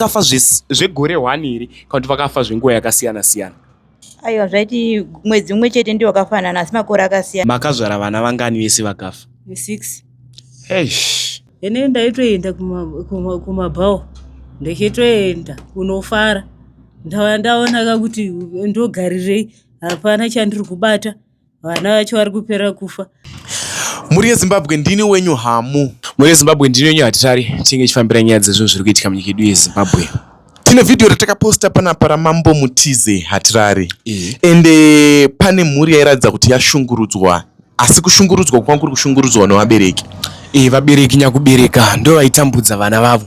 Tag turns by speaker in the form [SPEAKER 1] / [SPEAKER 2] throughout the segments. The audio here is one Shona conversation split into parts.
[SPEAKER 1] Vakafa zvegore one here kana kuti vakafa zvenguva yakasiyana siyana?
[SPEAKER 2] Aiwa, zvaiti mwedzi mumwe chete ndiwo wakafanana, asi makore akasiyana.
[SPEAKER 1] Makazvara vana vangani vese vakafa?
[SPEAKER 3] 6.
[SPEAKER 1] Eish.
[SPEAKER 3] Ene ndaitoenda kumabhawa, ndichitoenda kunofara. Ndava ndaonaka kuti ndogarirei, hapana chandiri kubata, vana vacho vari kupera kufa.
[SPEAKER 4] Mhuri yeZimbabwe, ndini wenyu Hamu.
[SPEAKER 1] Mhuri yeZimbabwe, ndini wenyu Hatirari. Tinenge tichifambira nyaya dzezvinhu zviri kuitika munyika yedu yeZimbabwe.
[SPEAKER 4] Tine vhidhiyo ratakaposta panapa raMambo Mutize Hatirari. Ende pane mhuri yairatidza kuti yashungurudzwa, asi kushungurudzwa kwanga kuri kushungurudzwa nevabereki.
[SPEAKER 1] Vabereki nyakubereka ndo vaitambudza vana vavo.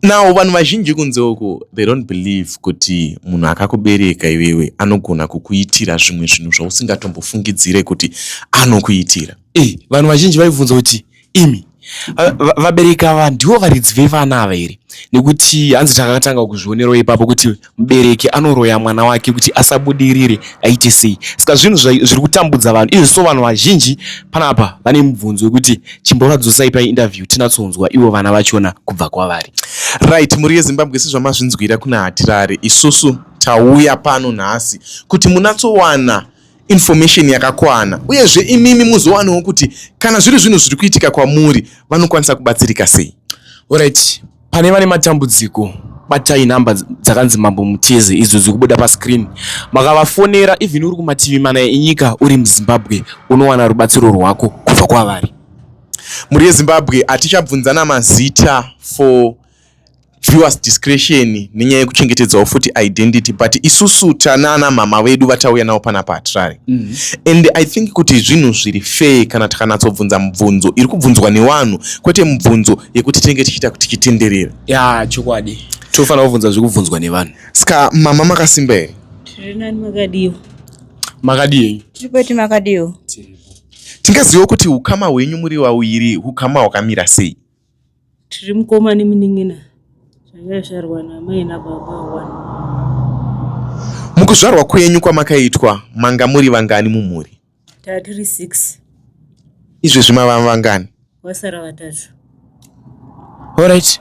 [SPEAKER 4] Now vanhu vazhinji kunze uku, they don't believe kuti munhu akakubereka iwewe anogona kukuitira zvimwe zvinhu zvausingatombofungidzire kuti anokuitira.
[SPEAKER 1] Vanhu vazhinji vaibvunza kuti imi vabereki ava ndivo varidzi vevana ava here, nekuti hanzi takatanga kuzvionerawo ipapo kuti mubereki anoroya mwana wake kuti asabudirire, aite sei. Saka zvinhu zviri kutambudza vanhu izvi. So vanhu vazhinji panapa vane mubvunzo wekuti chimbovadzosai painterview tinatsonzwa ivo vana vachona kubva kwavari.
[SPEAKER 4] Right, mhuri yeZimbabwe, sezvamazvinzwira kuna Hatirari, isusu tauya pano nhasi kuti munatsowana information yakakwana, uyezve imimi muzowanawo kuti kana zviri zvinhu zviri kuitika kwamuri, vanokwanisa kubatsirika sei.
[SPEAKER 1] Alright, pane vane matambudziko, batai nhamba dzakanzi Mambo Muteze idzo dziri kubuda pascreen. Makavafonera, even uri kumativi mana enyika, uri muZimbabwe, unowana rubatsiro rwako kubva kwavari.
[SPEAKER 4] Mhuri yeZimbabwe, hatichabvunzana mazita for viewers discretion nenyaya yekuchengetedzawo futi identity, but isusu tanana mama vedu vatauya navo panapa Hatirari. And I think kuti zvinhu zviri fair kana takanatsobvunza mubvunzo iri kubvunzwa nevanhu, kwete mubvunzo yekuti tinenge tichiita kuti tichitenderera.
[SPEAKER 1] Ya, chokwadi, tofanira kubvunza zviri kubvunzwa nevanhu.
[SPEAKER 4] Saka mama, makasimba here?
[SPEAKER 3] Tiri nani, makadiwa?
[SPEAKER 1] Makadii henyu?
[SPEAKER 2] Tiri makadiwo?
[SPEAKER 4] Tingaziva kuti ukama hwenyu muri vaviri ukama hwakamira sei?
[SPEAKER 3] Tiri mukoma nemunin'ina, zvakazvarwa namai nababa one.
[SPEAKER 4] Mukuzvarwa kwenyu kwamakaitwa, manga muri vangani mumhuri?
[SPEAKER 3] Tatiri 6.
[SPEAKER 4] Izvezvi mava vangani?
[SPEAKER 3] Wasara vatatu.
[SPEAKER 1] Alright,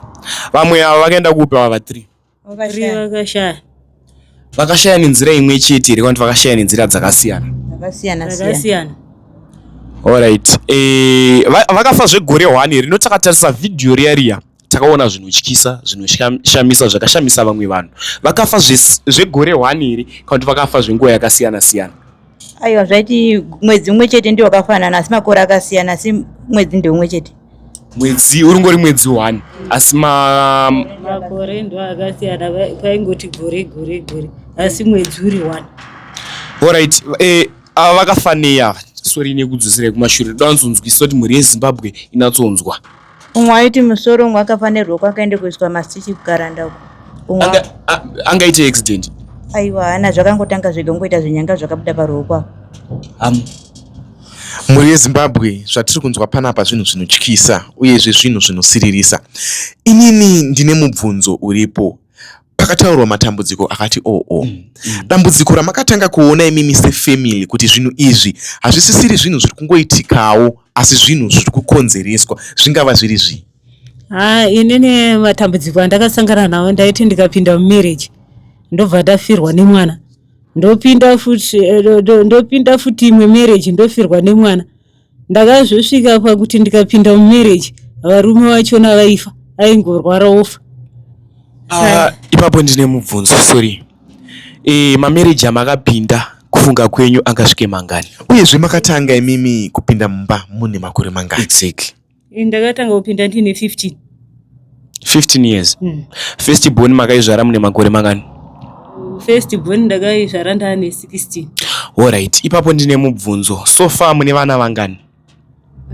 [SPEAKER 1] vamwe ava vakaenda kupi, ava va3?
[SPEAKER 3] Three vakashaya.
[SPEAKER 1] Vakashaya nenzira imwe chete here kana kuti vakashaya nenzira dzakasiyana?
[SPEAKER 2] Zvakasiyana siyana.
[SPEAKER 3] Zvakasiyana.
[SPEAKER 1] Alright, vakafa zvegore 1 rino. Takatarisa vhidhiyo riya riya, takaona zvinotyisa, zvinoshamisa, zvakashamisa vamwe vanhu. Vakafa zvegore 1 here kana kuti vakafa zvenguva yakasiyana siyana?
[SPEAKER 2] Aiwa, zvaiti mwedzi mumwe chete ndiwo wakafanana, asi makore akasiyana, asi mwedzi ndeumwe chete.
[SPEAKER 1] Mwedzi uringori mwedzi 1, asi ma
[SPEAKER 3] Makore ndo akasiyana, paingoti gore, gore, gore, asi mwedzi uri one.
[SPEAKER 1] Alright, ava vakafa nei ava? Sorry nekudzoserai kumashure, toda kunzonzwisisa kuti mhuri yeZimbabwe inatsonzwa.
[SPEAKER 2] Umwe aiti musoro, umwe akafa neruoko, akaenda kuiswa mastitch kukaranda uko. Umwe
[SPEAKER 1] Angaite accident?
[SPEAKER 2] Aiwa, hana, zvakangotanga zvega, kungoita zvinyanga zvakabuda paruoko apo.
[SPEAKER 4] Mhuri yeZimbabwe, zvatiri kunzwa panapa zvinhu zvinotyisa, uyezve zvinhu zvinosiririsa. Inini ndine mubvunzo uripo. Pakataurwa matambudziko akati oo, dambudziko ramakatanga kuona imimi sefamily kuti zvinhu izvi hazvisisiri zvinhu zviri kungoitikawo, asi zvinhu zviri kukonzereswa, zvingava zviri zvii?
[SPEAKER 3] Ha, inini matambudziko andakasangana nawo, ndaiti ndikapinda mumarriage ndobva ndafirwa nemwana, ndopinda futi ndopinda futi imwe marriage, ndofirwa nemwana. Ndakazosvika pakuti ndikapinda mumarriage, varume vachona vaifa, aingorwara ofa.
[SPEAKER 1] Ah, ipapo ndine mubvunzo, sorry. Mamarriage amakapinda, kufunga kwenyu angasvike mangani?
[SPEAKER 4] Uyezve makatanga imimi kupinda mumba mune makore mangani?
[SPEAKER 1] Exactly.
[SPEAKER 3] Ndakatanga kupinda ndine 15.
[SPEAKER 1] 15 years? First born makaizvara mune makore mangani?
[SPEAKER 3] First born ndakaizvara ndaane 16.
[SPEAKER 1] Alright, ipapo ndine mubvunzo. So far mune vana vangani?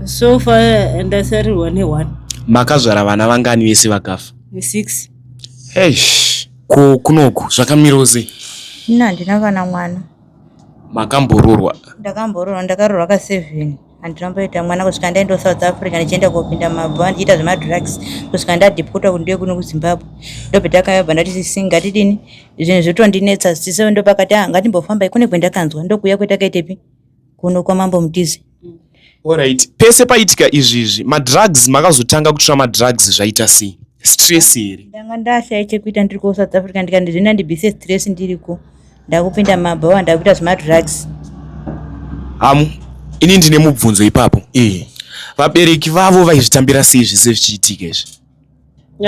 [SPEAKER 3] So far ndasarirwa ne1.
[SPEAKER 1] Makazvara vana vangani vese vakafa?
[SPEAKER 3] 6.
[SPEAKER 1] Eish, ko kunoku zvakamirawo sei?
[SPEAKER 2] Ini handina kana mwana.
[SPEAKER 1] Makambororwa?
[SPEAKER 2] Ndakambororwa, ndakarorwa ka7, handina kumboita mwana kusvika ndaenda kuSouth Africa, ndichienda kopinda mabva, ndichiita zvemadrugs kusvika ndadeportwa kuti ndiuye kuno kuZimbabwe. Ndobva takabva ndati, "Sisi, ngatidini, zvinhu zvotondinetsa sisi." Ndopakati, "Ah, ngatimbofambai kune kwendakanzwa." Ndokuuya kwetakaitepi kuno kwaMambo Mutize.
[SPEAKER 1] Alright, pese paitika izvizvi, madrugs, makazotanga kutora madrugs zvaita sei? Stress here?
[SPEAKER 2] Ndanga ndashaya chekuita ndiri ku South Africa ndikati zvina ndibvise stress ndiriko. Ndakupinda mabhawa ndakuita zvemadrugs.
[SPEAKER 1] Hamu, ini ndine mubvunzo ipapo.
[SPEAKER 4] Eh.
[SPEAKER 1] Vabereki vavo vaizvitambira sei zvese zvichiitika izvi?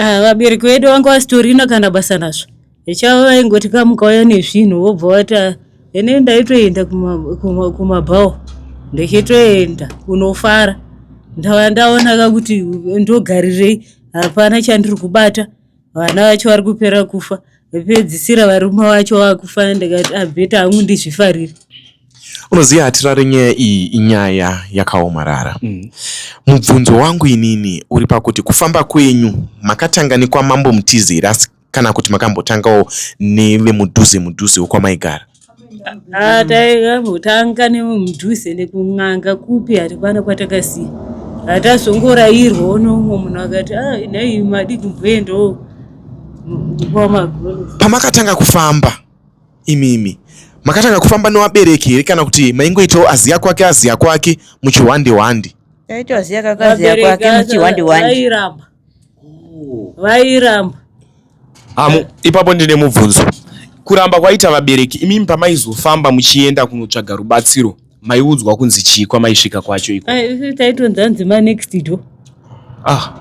[SPEAKER 3] Ah, vabereki vedu vanga vasitorina kana basa nazvo. Chavo vaingoti kamukauya nezvinhu wobva wati ah, ini ndaitoenda kumabhawa ndichitoenda kunofara. Ndava ndaona ka kuti ndogarirei hapana chandiri kubata vana vacho vari kupera kufa pedzisira varume vacho vakufa ndikati abheta ah, hangu ndizvifarire.
[SPEAKER 4] Unoziva hatirare nyaya iyi inyaya yakaomarara. Mubvunzo wangu inini uri pakuti kufamba kwenyu makatanga nekwamambo Mutize here asi kana kuti makambotangawo nevemudhuze mudhuze wekwamaigara?
[SPEAKER 3] Ah, taikambotanga nemudhuze nekun'anga kupi hatipana kwatakasiya. Hatazongorairwawo neumwe munhu akati ah, nhai madi kumboendawo kwamagoro.
[SPEAKER 4] Pamakatanga kufamba imimi makatanga kufamba nevabereki here kana kuti maingoitawo aziya kwake aziya kwake muchihwande hwande?
[SPEAKER 2] Taito aziya kwake aziya kwake muchihwande hwande.
[SPEAKER 3] Vairamba. Vairamba.
[SPEAKER 1] Hamu, ipapo ndine mubvunzo. Kuramba kwaita vabereki imimi pamaizofamba muchienda kunotsvaga rubatsiro maiudzwa kunzi chii kwamaisvika kwacho iko?
[SPEAKER 3] Taitonzi hanzi manext door.
[SPEAKER 1] Ah.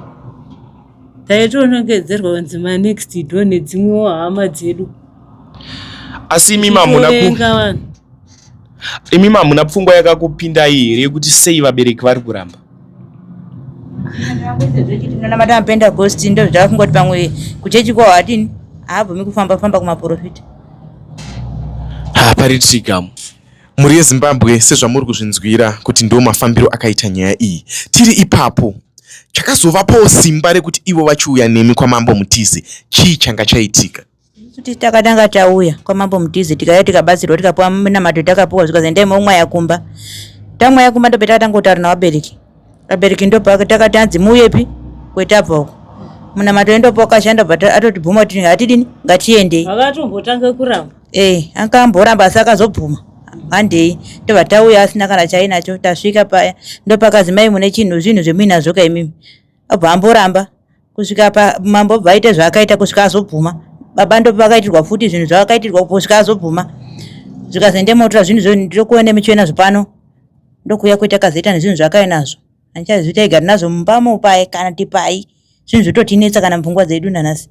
[SPEAKER 3] Taitonongedzerwa kunzi manext door nedzimwewo hama dzedu.
[SPEAKER 1] Asi imimi hamuna ku imimi hamuna pfungwa yakakupindai here yekuti sei vabereki vari kuramba?
[SPEAKER 2] Tinonamata mapendagosti ndozvatakafunga kuti pamwe kuchechi kwawo hatini haabvumi kufamba famba kumaporofita.
[SPEAKER 1] Ha, pari trigamu.
[SPEAKER 4] Mhuri yeZimbabwe sezvamuri kuzvinzwira kuti ndo mafambiro akaita nyaya iyi. Tiri ipapo chakazovapawo simba rekuti ivo vachiuya nemi kwaMambo Mutize chii changa chaitika?
[SPEAKER 2] Isu takatanga tauya kwaMambo Mutize tikauya tikabatsirwa tikapuwa minamato takapuwa zvikazi endai momwaya kumba. Tamwaya kumba ndopetakatanga kutaura navabereki. Vabereki ndopatakati hanzi muuyepi kwetabva uko. Munamato wedu ndopawakashanda bva atotibvuma kuti hatidini ngatiendei.
[SPEAKER 3] Vakatombotanga kuramba.
[SPEAKER 2] Eh, akamboramba asi akazobvuma. Handei. Ndobva tauya asina kana chainacho tasvika paya ndopakazi mai mune chinhu zvinhu zvemuinazvo ka imimi. Obva amboramba kusvika pa mambo obva aita zvaakaita kusvika azobvuma. Baba ndopavakaitirwa futi zvinhu zvavakaitirwa kusvika azobvuma. Zvikazi endai motora zvinhu zvo ndokuona michiuya nazvo pano. Ndokuuya kuita kazoita nezvinhu zvaakauya nazvo. Handichazivi taigara nazvo mumbamo pai kana kuti pai. Zvinhu zvototinetsa kana mupfungwa dzedu nanhasi.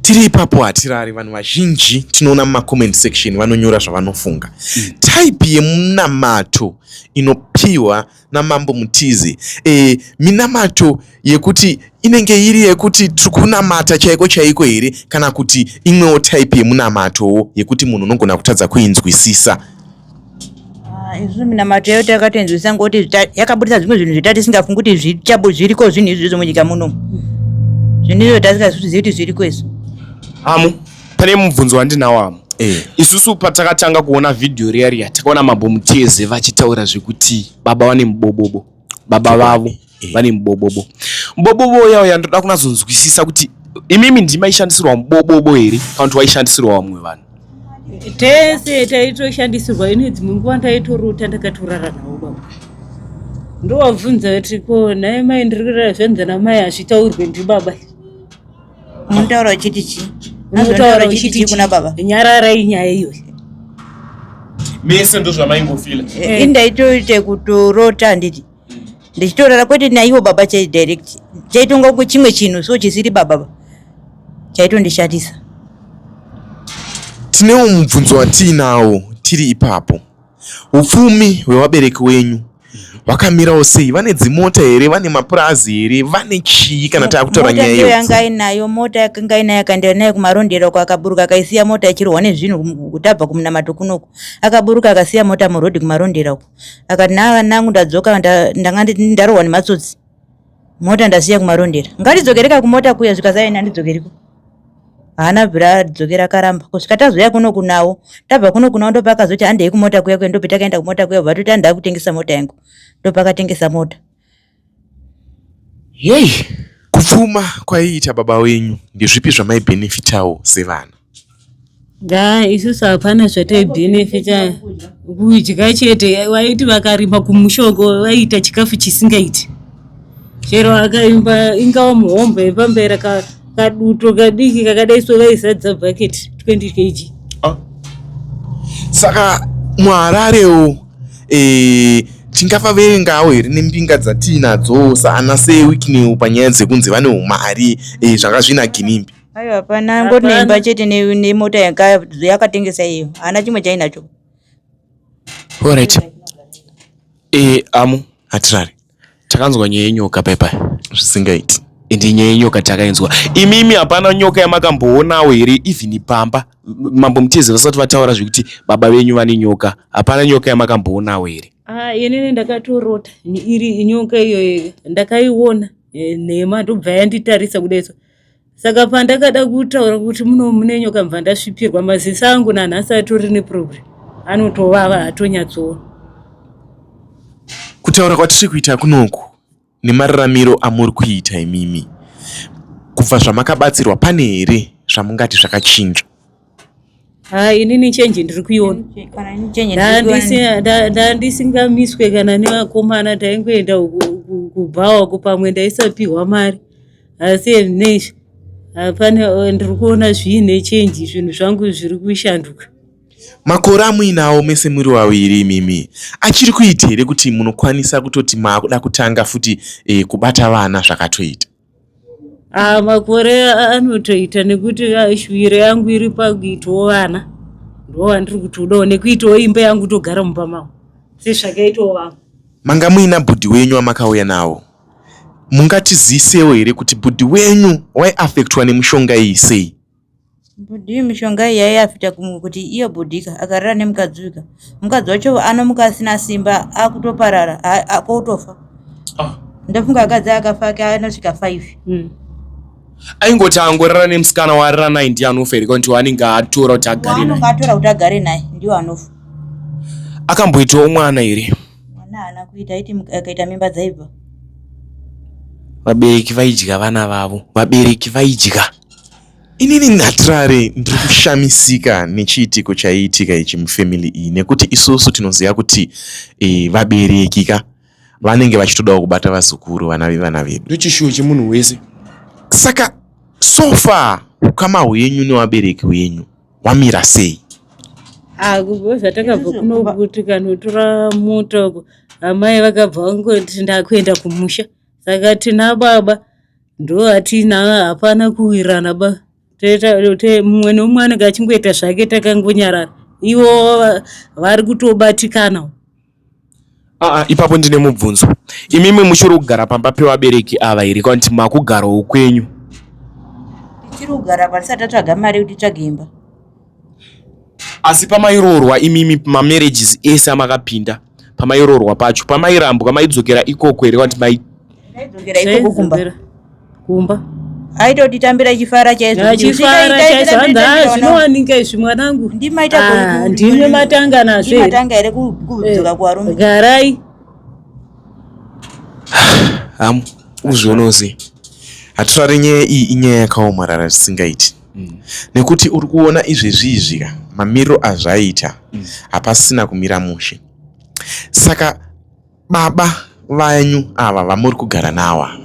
[SPEAKER 4] Tiri ipapo hatirari vanhu vazhinji tinoona mumacomment section vanonyora zvavanofunga. Type yemunamato inopiwa namambo Mutize e, minamato yekuti inenge iri yekuti tiri kunamata chaiko chaiko here kana kuti imwewo type yemunamatowo yekuti munhu unogona kutadza kuinzwisisa.
[SPEAKER 2] Ah, isusu minamato yayo takatoinzwisisa ngokuti yakabudisa zvimwe zvinhu zvatatisingafungi kuti zviriko zvinhu izvozvo munyika muno zvinhu izvo tatisingazivi kuti zviriko izvo.
[SPEAKER 1] Hamu, pane mubvunzo wandinawo Hamu.
[SPEAKER 4] Eh.
[SPEAKER 1] Isusu patakatanga kuona vhidhiyo riya riya takaona Mambo Muteze vachitaura zvekuti baba vane mubobobo, baba vavo
[SPEAKER 4] Eh.
[SPEAKER 1] vane mubobobo. Mubobobo uya uya ndoda kunazonzwisisa kuti imimi ndimaishandisirwa mubobobo here kana kuti waishandisirwa vamwe vanhu?
[SPEAKER 3] Tese taitoshandisirwa ini dzimwe nguva ndaitorota ndakatorara navo baba. Ndovabvunza kuti ko nhai mai ndiri kurara zvanzi namai hazvitaurwe ndibaba.
[SPEAKER 2] Unotaura uchiti chii?
[SPEAKER 3] Unotaura
[SPEAKER 2] uchiti chii kuna baba?
[SPEAKER 3] Nyararai nyaya iyoyi.
[SPEAKER 1] Mese ndozvamaingofila.
[SPEAKER 2] Eh, ini ndaitoite kutorota handiti ndichitorara kwete naivo baba chai direct chaitonga chimwe chinhu so chisiri baba ba chaitondishatisa.
[SPEAKER 4] Tinewo mubvunzo watiinawo tiri ipapo. Upfumi hwevabereki wenyu hwakamirawo sei? Vane dzimota here? Vane mapurazi here? Vane chii kana taakutaura
[SPEAKER 2] Mota
[SPEAKER 4] nyaya
[SPEAKER 2] ndiyo yanga
[SPEAKER 4] yeupfumi?
[SPEAKER 2] ainayo mota yakanga ainayo akaenda nayo kumarondera uko akaburuka akaisiya mota ichirohwa nezvinhu tabva kumunamato kunoku akaburuka akasiya mota murodhi kumarondera uko akati nangu ndadzoka ndanga ndarohwa nematsotsi mota ndasiya kumarondera ngatidzokereka kumota kuya zvikazi aina andidzokeriko haana bvira adzokera akaramba kusvika tazouya kuno kunawo tabva kuno kunawo ndopakazoti handei kumota kuya kuya ndope takaenda kumota kuya bva toti handaa kutengesa mota yangu ndopakatengesa mota
[SPEAKER 1] Yei,
[SPEAKER 4] Kupfuma kwaiita baba wenyu ndezvipi zvamaibhenefitawo sevana?
[SPEAKER 3] Ndaa isusu hapana zvataibhenefita kudya chete. Vaiti vakarima kumusha uko vaiita chikafu chisingaiti. Chero akaimba ingawa muhombe yepamberi kaduto kadiki kakadai so vaizadza bucket 20 kg.
[SPEAKER 4] Ah. Saka muHararewo e, tingavaverengawo here nembinga dzatiinadzo saana seWicknell panyaya dzekunzi vane umari e, zvanga zvina Ginimbi?
[SPEAKER 2] Aiwa, hapana, ngoti neimba chete nemota yakatengesa iyo, haana chimwe chainacho.
[SPEAKER 1] Alright. E, amu
[SPEAKER 4] Hatirari.
[SPEAKER 1] Takanzwa nyaya yenyoka paipai.
[SPEAKER 4] Zvisingaiti.
[SPEAKER 1] Ende nyaya yenyoka takainzwa. Imimi hapana nyoka yamakamboonawo here even pamba? Mambo Mutezi vasati vataura zvekuti baba venyu vane nyoka. Hapana nyoka yamakamboonawo here?
[SPEAKER 3] Ah, inini ndakatorota iri nyoka iyoyo ndakaiona nhema ndobva yanditarisa kudai so. Saka pandakada kutaura kuti muno mune nyoka mva ndasvipirwa maziso angu nanhasi atori neproblem anotovava hatonyatsoona.
[SPEAKER 4] Kutaura kwatiri kuita kunoku nemararamiro amuri kuita imimi kubva zvamakabatsirwa pane here zvamungati zvakachinja?
[SPEAKER 3] Ha, inini chenji ndiri kuiona. Ndandisingamiswe kana nevakomana, ndaingoenda kubhawa uko pamwe ndaisapiwa mari, asi neizvi hapana, ndiri kuona zviine chenji, zvinhu zvangu zviri kushanduka.
[SPEAKER 4] Makore amuinawo mese muri vaviri imimi achiri kuita here kuti munokwanisa kutoti maakuda kutanga futi kubata vana zvakatoita?
[SPEAKER 3] Ah, makore anotoita nekuti shuviro yangu iri pakuitawo vana, ndovandiri kutodawo nekuitawo imba yangu togara mumba mavo sezvakaitawo vamwe.
[SPEAKER 4] Manga muina bhudhi wenyu wamakauya nawo, mungatiziisewo here kuti bhudhi wenyu waiafektwa nemishonga iyi sei?
[SPEAKER 2] Bhudhi mishonga iyi yaiafita kuti iyo bhudhika akarara nemukadzi uyu ka, mukadzi wacho anomuka asina simba akutoparara akotofa. Ah. Ndofunga akadzi akafa ake anosvika 5.
[SPEAKER 1] Aingoti angorara nemusikana waarara naye ndiye anofa here, kana kuti anenge atora kuti agare
[SPEAKER 2] naye? Atora kuti agare naye ndiwo anofa.
[SPEAKER 1] Akamboitawo mwana here?
[SPEAKER 2] Mwana haana kuita, aiti akaita mimba dzaibva.
[SPEAKER 1] Vabereki vaidya vana vavo, vabereki vaidya.
[SPEAKER 4] Inini Hatirare ndiri kushamisika nechiitiko chaiitika ichi mufamily iyi nekuti isusu tinoziva kuti vabereki ka vanenge vachitodawo kubata vazukuru vana vevana vedu.
[SPEAKER 1] Ndochishuwo chemunhu wese.
[SPEAKER 4] Saka so far ukama hwenyu nevabereki wenyu hwamira sei?
[SPEAKER 3] Ah, kubva zvatakabva kuno kuti kanotora mota uko amai vakabva vangoti ndakuenda kumusha, saka tina baba ndo atina, hapana kuwirirana ba, mumwe nemumwe anenge achingoita zvake takangonyarara, ivo vari kutobatikana.
[SPEAKER 1] Aa, ipapo ndine mubvunzo. Imimi muchiri kugara pamba pevabereki ava here kana kuti makugarawo kwenyu?
[SPEAKER 2] Tichiri kugara pa, tisati tatsvaga mari yekuti titsvage imba.
[SPEAKER 1] Asi pamairoorwa imimi, mamarriages ese amakapinda, pamairoorwa pacho, pamairambwa maidzokera ikoko here kana kuti mai
[SPEAKER 2] Taidzokera ikoko kumba.
[SPEAKER 3] Kumba.
[SPEAKER 2] Aitoti tambira ichifara chaizvo.
[SPEAKER 3] Achifara chaizvo, hanzi haa zvinowanika izvi mwanangu.
[SPEAKER 2] Ndimaita
[SPEAKER 3] ndimi matanga nazvo
[SPEAKER 2] here? Matanga here kudzoka kuvarume?
[SPEAKER 3] Garai.
[SPEAKER 1] Hamu, uzvionawo sei?
[SPEAKER 4] Hatirare, nyaya iyi inyaya yakaomarara zvisingaiti. Nekuti uri kuona izvezvi izvi ka, mamiriro azvaita hapasina kumira mushe. Saka baba vanyu ava vamuri kugara navo ava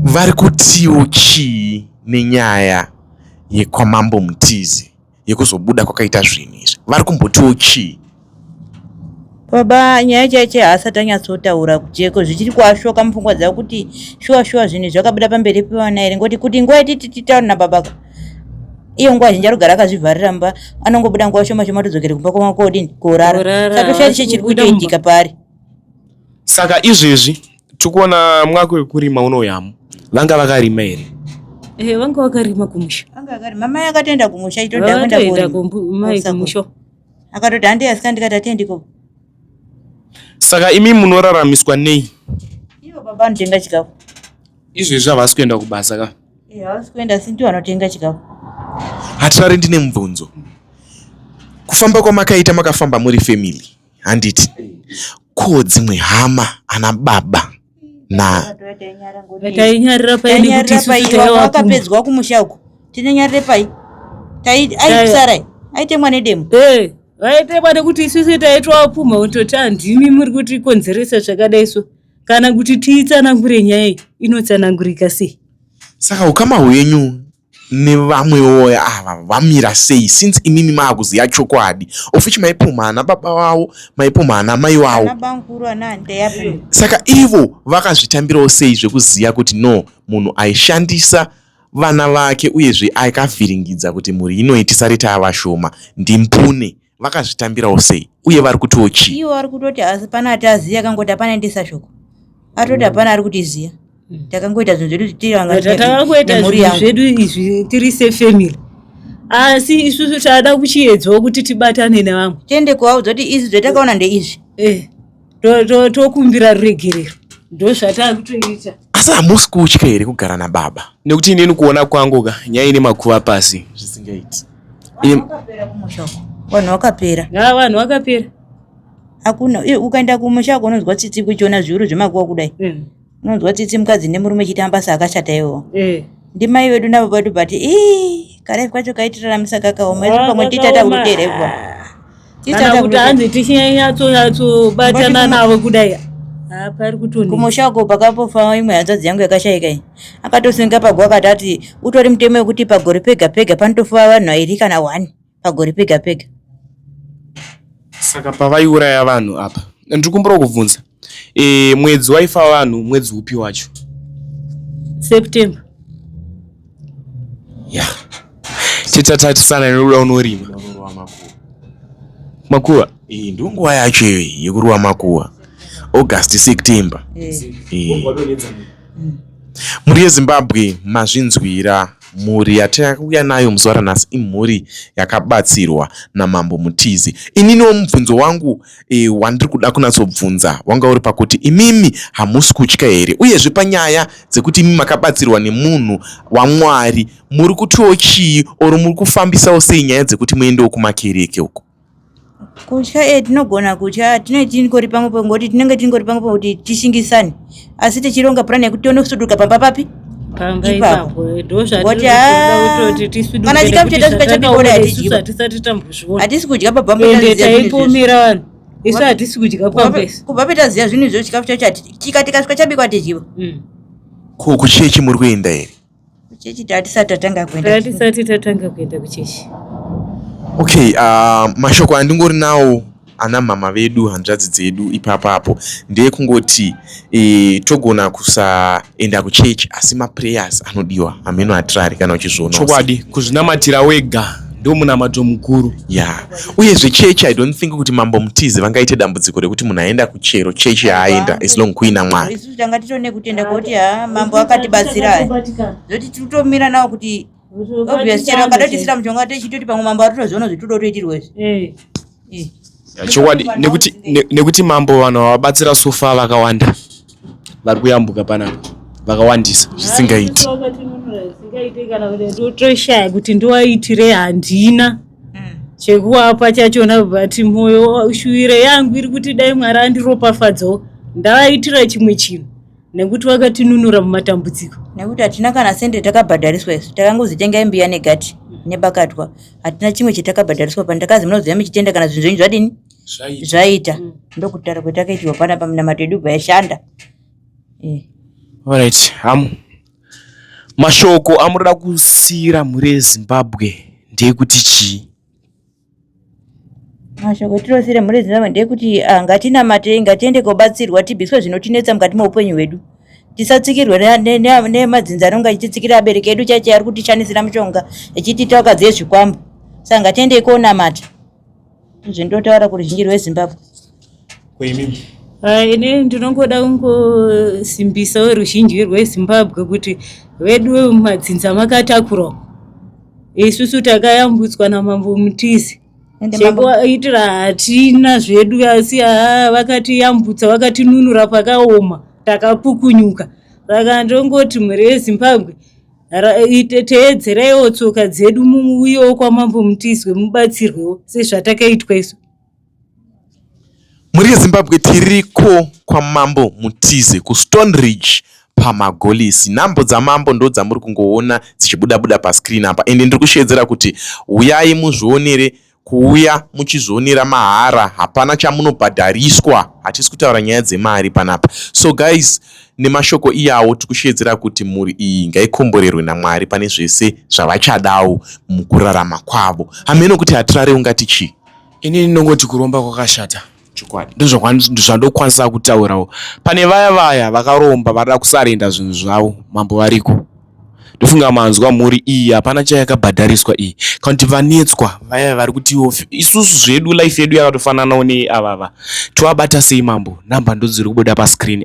[SPEAKER 4] vari kutiwo chii nenyaya yekwaMambo Mutize yekuzobuda kwakaita zvinhu izvi? Vari kumbotiwo chii?
[SPEAKER 2] Baba nyaya chaicho haasati anyatsotaura kujeko, zvichiri kuashoka mupfungwa dzavo kuti shuwa shuwa zvinhu zvakabuda pamberi pevana here, ngoti kuti nguva yetiti titaure nababa ka, iyo nguva zhinji arikugara akazvivharira mumba, anongobuda nguva shoma shoma todzokere kumba kwama kodini korara, saka toshaya chii chiri kutoitika paari.
[SPEAKER 1] Saka izvezvi tikuona mwaka wekurima unoyamu, vanga vakarima here?
[SPEAKER 3] Eh, vanga vakarima kumusha.
[SPEAKER 2] Vanga vakarima, mai akatoenda kumusha itoda kuenda
[SPEAKER 3] korima. Mai kumusha.
[SPEAKER 2] Akatoti handei, asika ndikati hatiendi.
[SPEAKER 1] Saka imi munoraramiswa nei?
[SPEAKER 2] Ivo baba vanotenga chikafu.
[SPEAKER 1] Izvezvi havasi kuenda kubasa ka?
[SPEAKER 2] Eh, havasi kuenda, asi ndivo vanotenga chikafu.
[SPEAKER 4] Hatirare, ndine mubvunzo. Kufamba kwamakaita, makafamba muri family handiti? Ko dzimwe hama ana baba na
[SPEAKER 3] Tainyarira pai nekuti isusu taiva
[SPEAKER 2] wakapedzwa kumusha uko, tinonyarire pai? Aisarai aitemwa nedemo.
[SPEAKER 3] Eh, vaitemwa nekuti isusu taitwapumha kutoti handimi muri kutikonzeresa zvakadai so. Kana kuti tiitsanangure nyaya iyi inotsanangurika sei?
[SPEAKER 4] Saka ukama hwenyu nevamwewo ava vamira sei since imimi maakuziva chokwadi of which maipumha ana baba vavo maipumha ana mai vavo saka ivo vakazvitambirawo sei zvekuziva kuti no munhu aishandisa vana vake uyezve akavhiringidza kuti mhuri inoyi tisare taavashoma ndimbune vakazvitambirawo sei uye vari kutiwo chii
[SPEAKER 2] ivo vari kutoti asi pana ati aziya akangoti hapana endesa shoko atoti hapana ari kutiziya takangoita zvinhu zvedu
[SPEAKER 3] tatakangoita zvinhu zvedu izvi tiri sefamily asi isusu tada kuchiedzawo kuti tibatane nevamwe
[SPEAKER 2] tiende kuvaudza kuti izvi zvatakaona ndeizvi
[SPEAKER 3] eh, tokumbira ruregerero ndozvatakutoita
[SPEAKER 4] asi hamusi kutya here kugara nababa
[SPEAKER 1] nekuti inini kuona kwangu ka nyaya ine makuva pasi
[SPEAKER 4] zvisingaiti
[SPEAKER 2] vanhu vakapera
[SPEAKER 3] vanhu vakapera
[SPEAKER 2] hakuna ukaenda kumusha uko unonzwa tsitsi kuchiona zviuru zvemakuva kudai mm. Unonzwa tsitsi mukadzi nemurume chitamba saakashata iwo.
[SPEAKER 3] Eh.
[SPEAKER 2] Ndimai vedu nababa vedu but ii karaifu kacho kaitiraramisa kakaoma isu pamwe titata kutoterevwa.
[SPEAKER 3] Kana kuti hanzi tichinyatsonyatsobatana navo kudai. Ah, pari kutonetsa.
[SPEAKER 2] Kumusha uko pakapofa imwe hanzvadzi yangu yakashaika iyi. Akatosenga paguva akati ati utori mutemo wekuti pagore pega pega panotofa vanhu vairi kana one. pagore pega pega.
[SPEAKER 1] Saka pavaiuraya vanhu apa ndiri kumbura kubvunza e, mwedzi waifa vanhu mwedzi upi wacho?
[SPEAKER 3] September.
[SPEAKER 1] Ya yeah. Titatatisana nekuda unorima makuva
[SPEAKER 4] e, ndonguva yacho iyoyi yekuruwa makuva August September
[SPEAKER 2] e.
[SPEAKER 4] E. Mhuri yeZimbabwe mazvinzwira Mhuri yatauya nayo muzuva ranhasi imhuri yakabatsirwa naMambo Mutize. Ininiwo mubvunzo wangu e, wandiri kuda kunatsobvunza wanga uri pakuti imimi hamusi kutya here? Uyezve panyaya dzekuti imi makabatsirwa nemunhu waMwari muri kutiwo chii or muri kufambisawo sei nyaya dzekuti muendewo kumakereke uko?
[SPEAKER 2] Kutya e tinogona kutya tinenge tingori pamwepo ngoti tinenge tingori pamwepo kuti tishingisane asi tichironga purani yekuti tione kusuduka pamba papi
[SPEAKER 3] pamba
[SPEAKER 2] Ipapo.
[SPEAKER 3] ipapo
[SPEAKER 2] Ngoti, "Ah, kana chikafu chedu tasvika chabikwa hatidyi."
[SPEAKER 3] ndozvatisati tambozviona
[SPEAKER 2] hatisi kudya pabva
[SPEAKER 3] ende taipomera vanhu isu hatisi kudya pamba isu
[SPEAKER 2] kubva petaziva zvinhu izvo chikafu chacho chikati kasvika chabikwa hatidyiwa
[SPEAKER 4] Ko kuchechi muri kuenda here?
[SPEAKER 2] Kuchechi tatisati tatanga kuenda.
[SPEAKER 3] Tatisati tatanga kuenda kuchechi.
[SPEAKER 4] Okay, mashoko andingori nawo ana mama vedu hanzvadzi dzedu ipapapo ndeyekungoti e, togona kusaenda kuchechi asi maprayers anodiwa hameno hatirari kana uchizviona
[SPEAKER 1] chokwadi kuzvinamatira wega ndomunamato mukuru
[SPEAKER 4] ya yeah. Uyezve chechi i don't think kuti mambo Mutize vangaite dambudziko rekuti munhu aenda kuchero chechi yaaenda as long kuina Mwari.
[SPEAKER 2] Isusu tanga titone kutenda kuti ha mambo akatibatsira zvoti tikutomira nawo kuti obvious chero akatotisira mushonga techitoti pamwe mambo aritozoona zvitudo toitirwa izvi
[SPEAKER 3] eh.
[SPEAKER 2] Eh.
[SPEAKER 1] Chokwadi nekuti nekuti mambo vanhu vavabatsira sofa vakawanda vari kuyambuka panapa vakawandisa
[SPEAKER 4] zvisingaiti
[SPEAKER 3] zvisingaiti kana kuti ndotoshaya kuti ndowaitire handina chekuwapa chachona but moyo shuwiro yangu iri kuti dai Mwari andiropafadzawo ndavaitira chimwe chinhu nekuti vakatinunura mumatambudziko
[SPEAKER 2] nekuti hatina kana sende takabhadhariswa isu takangozi tengai mbiya negati nebakatwa hatina chimwe chetakabhadhariswa pano takazi munoziva muchitenda kana zvinhu zvenyu zvadini zvaita ndokutaura kwetakaitirwa panapa minamato yedu bva yashanda eh.
[SPEAKER 1] Alright, hamu mashoko amunoda kusiira mhuri yeZimbabwe ndeyekuti chii?
[SPEAKER 2] Mashoko etinosiira mhuri yeZimbabwe ndeyekuti ah, ngatinamatei, ngatiende kobatsirwa tibviswe zvinotinetsa mukati meupenyu hwedu. Tisatsikirwe nemadzinza anonge achititsikira abereki edu chaicho ari kutishandisira mishonga echitiita vakadzi vezvikwambo. Saka ngatiendei konamata. Ndozvendinotaura kuruzhinji rweZimbabwe.
[SPEAKER 1] Kuimimi?
[SPEAKER 3] Ini ndinongoda kungosimbisa ruzhinji rweZimbabwe kuti vedu vemumadzinza makatakura isusu takayambutswa namambo Mutize chekuitira hatina zvedu asi haa vakatiyambutsa vakatinunura pakaoma takapukunyuka saka ndongoti mhuri yeZimbabwe teedzeraiwo tsoka dzedu muuyewo kwamambo Mutizwe mubatsirwewo sezvatakaitwa isu.
[SPEAKER 4] Mhuri yeZimbabwe tiriko kwaMambo Mutize kuStone Ridge paMagolisi. Nhambo dzamambo ndodzamuri kungoona dzichibuda buda pascreen apa ende ndiri kusheedzera kuti huyai muzvionere. Kuuya muchizvionera mahara, hapana chamunobhadhariswa. Hatisi kutaura nyaya dzemari panapa. So guys, nemashoko iyawo tikushedzera kuti mhuri iyi ngaikomborerwe naMwari pane zvese zvavachadawo mukurarama kwavo. Hameno kuti Hatirare ungati chii?
[SPEAKER 1] Inini ndinongoti kuromba kwakashata.
[SPEAKER 4] Chokwadi.
[SPEAKER 1] Ndozvandokwanisa kutaurawo. Pane vaya vaya vakaromba varida kusarenda zvinhu zvavo, mambo variko. Ndofunga manzwa, mhuri iyi hapana chayakabhadhariswa iyi. Kana kuti vanetswa vaya vari kutiwo isusu zvedu life yedu yakatofananawo neavava, tovabata sei mambo? Namba ndodziri kubuda pascreen.